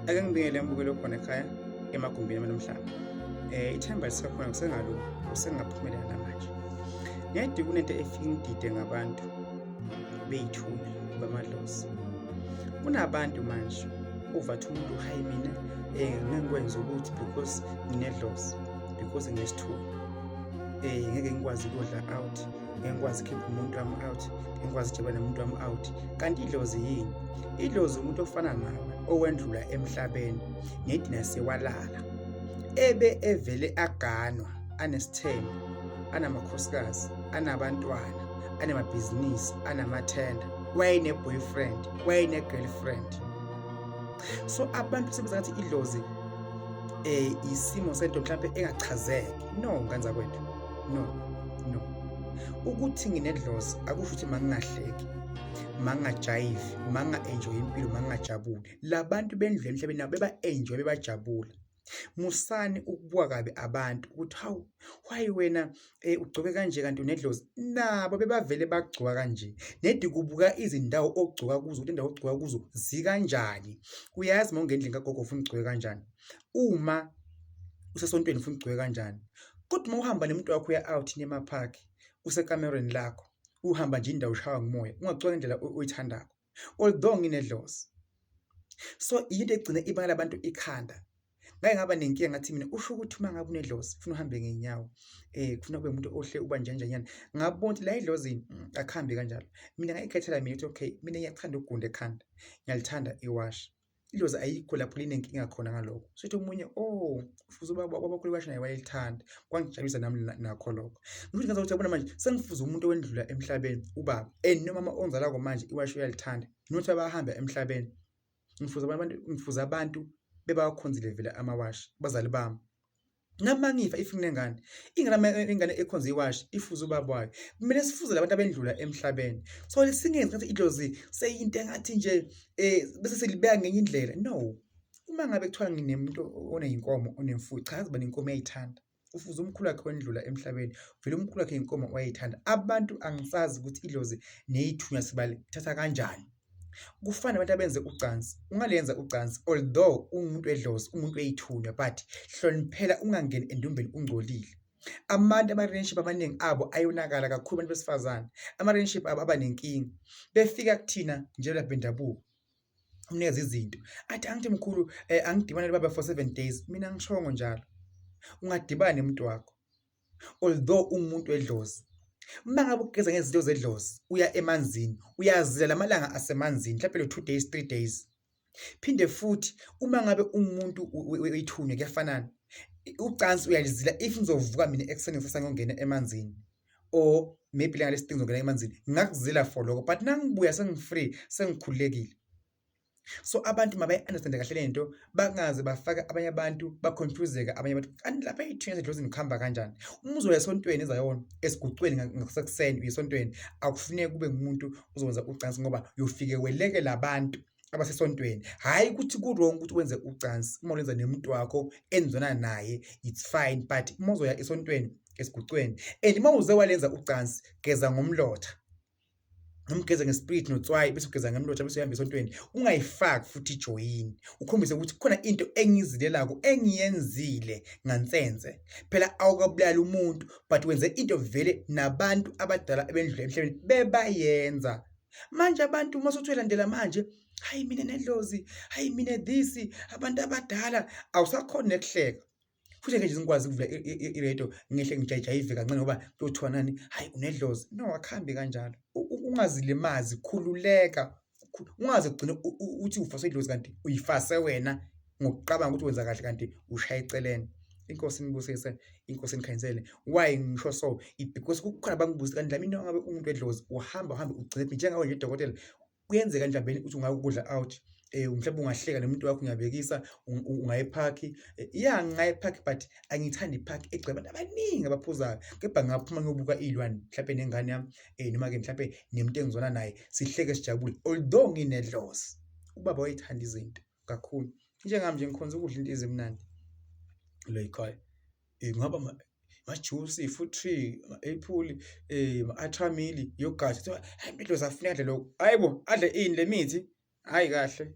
Ake ngibingelele mbukelo khona ekhaya emagumbini amanomhlaba. Ithemba lisakhona kusengalunga, kusengaphumelela namanje. Nedi kunento efike ingidide ngabantu beyithunywa bamadlozi. Kunabantu manje uvathi umuntu hayi mina ngeke ngikwenze ukuthi because nginedlozi, because nginesithunywa. Ngeke ngikwazi ukudla out, ngeke ngikwazi ukukhipha umuntu wami out, ngeke ngikwazi ukujabula nomuntu wami out. Kanti idlozi yini? Idlozi umuntu ofana nawe owendlula emhlabeni ngedina sewalala ebe evele aganwa anesithembu anamakhosikazi anabantwana anamabhizinisi anamathenda wayene-boyfriend wayene-girlfriend. So abantu sebenza ngathi idlozi isimo sento mhlawumbe engachazeki. No, nganza kwethu, no no, ukuthi nginedlozi akusho ukuthi mangingahleki, mangingajayivi, manginga-enjoy impilo, mangingajabuli. Labantu bendlu emhlabeni nabo beba-enjoy, bebajabula. Musani ukubuka kabi abantu ukuthi hawu, why wena ugcoke kanje kanti unedlozi. Nabo bebavele bagcoka kanje. Nedi kubuka izindawo ogcoka kuzo ukuthi indawo ogcoka kuzo zikanjani. Uyazi uma ungena endlini kagogo ufuna ugcoke kanjani, uma usesontweni ufuna ugcoke kanjani. Kodwa uma uhamba nomuntu wakho uya out niye emaphakhi, usekamerweni lakho, uhamba nje indawo ushawa ngumoya, ungagcoka ngendlela oyithandako. Although nginedlozi. So yinto egcine ibangela abantu ikhanda. Ngake ngaba nenkinga ngathi mina usho ukuthi uma ngabe unedlozi kufuna uhambe ngey'nyawo, kufuna kube umuntu ohle uba njanjanyana. Ngabona ukuthi la edlozini akuhambi kanjalo. Mina ngayikhethela mina ukuthi okay, mina ngiyakuthanda ukugunda ekhanda, ngiyalithanda iwashi. Idlozi ayikho lapho linenkinga khona ngalokho. Sithi omunye oh ufuze ubaba kwabakhulu iwashi naye wayelithanda. Kwangijabulisa nami nakho lokho. Ngisho ngathi ukuthi yabona manje sengifuze umuntu owendlula emhlabeni ubaba and nomama ongizalako manje iwashi uyalithanda. Nokuthi abahamba emhlabeni. Ngifuze abantu, ngifuze abantu bebawakhonzile vele amawashi bazali bami. Nami mangifa if nginengane, ingane ingane ekhonza iwashi ifuze ubaba wayo. Kumele sifuze labantu abendlula emhlabeni. So singenzi ngathi idlozi seyinto engathi nje bese silibeka ngenye indlela. No. Uma ngabe kuthiwa nginemuntu oneyinkomo onemfuyo, chaza uba nenkomo uyayithanda. Ufuze umkhulu wakhe wendlula emhlabeni, vele umkhulu wakhe inkomo wayeyithanda. Abantu angisazi ukuthi idlozi neyithunywa sibalithatha kanjani. Kufana nabantu abenze ucansi, ungalenza ucansi although ungumuntu wedlozi, umuntu weyithunywa, but hloniphela ungangeni endumbeni ungcolile. Abantu ama-relationship amaningi abo ayonakala kakhulu abantu besifazane, ama-relationship abo aba nenkinga. Befika kuthina njengalapha bendabuko, umnikeza izinto athi angithi mkhulu angidibane nobaba for 7 days. Mina angishongo njalo, ungadibana nomuntu wakho although ungumuntu wedlozi. Uma ngabe ugeza ngezinto zedlozi uya emanzini, uyazila lamalanga asemanzini mhlawumbe lo 2 days 3 days. Phinde futhi uma ngabe umuntu uyithunywa kuyafanana, ucansi uyalizila. If ngizovuka mina ekuseni ngisasa ngiyongena emanzini or maybe ilanga lesithathu ngizongena emanzini, ngingakuzila for lokho, but nangibuya sengi-free, sengikhululekile. So abantu mabayi-understand kahle lento, bangaze bafake abanye abantu baconfuseke abanye abantu. Kanti lapha ey'thunywa edlozini kuhamba kanjani? Uma uzoya esontweni eZayoni, esigucweni ngasekuseni uye esontweni, akufuneki kube ngumuntu ozokwenza ucansi ngoba uyofike welekele abantu abasesontweni. Hhayi ukuthi ku-wrong ukuthi wenze ucansi, uma ulwenza nomuntu wakho enizwana naye it's fine, but uma uzoya esontweni esigucweni and uma uze walenza ucansi, geza ngomlotha. Noma ugeze ngespirit notswayi bese ugeza ngemlotha bese uyahamba esontweni. Ungayifaki futhi ijoyini, ukhombise ukuthi kukhona into engizilelako engiyenzile ngansense. Phela awukabulali umuntu but wenze into vele nabantu abadala ebendlula emhlabeni bebayenza. Manje abantu uma usuthi uyalandela manje, hayi mina nedlozi, hayi mina this, abantu abadala, awusakhoni nekuhleka. Futhi ngeke nje ngikwazi ukuvula iredio ngihle ngijayijayive kancane ngoba kuyothiwa nani, hayi unedlozi. No, akuhambi kanjalo. Ungazilimazi, khululeka. Ungaze ugcine uthi ufaswe idlozi kanti uyifase wena ngokucabanga ukuthi wenza kahle kanti ushaya eceleni. Inkosi inibusise, inkosi inikhanyisele. Why ngisho so? Because kukhona abangibuza kanti Dlamini ngabe umuntu wedlozi uhamba uhambe ugcine njengawe nje dokotela. Kuyenzeka mhlawumbe ukuthi ungakudla out mhlawumbe ungahleka nomuntu wakho, ngiyabekisa, ungaya ephakhi. Ya, ngingaya ephakhi but angiyithandi iphakhi egcwele abantu abaningi abaphuzayo, kepha ngingaphuma ngiyobuka iy'lwane mhlampe nengane yami noma-ke mhlampe nemuntu engizwana naye sihleke sijabule although nginedlozi. Ubaba wayethanda izinto kakhulu, njengami nje ngikhonze ukudla into ezimnandi la ekhaya. Kungaba amajusi, i-fruit tree, ama-apple, ama-atramili, yoghurt. Kuthiwa hhayi idlozi akufuneki adle lokhu. Hhayi bo, adle ini le mithi? Hhayi kahle .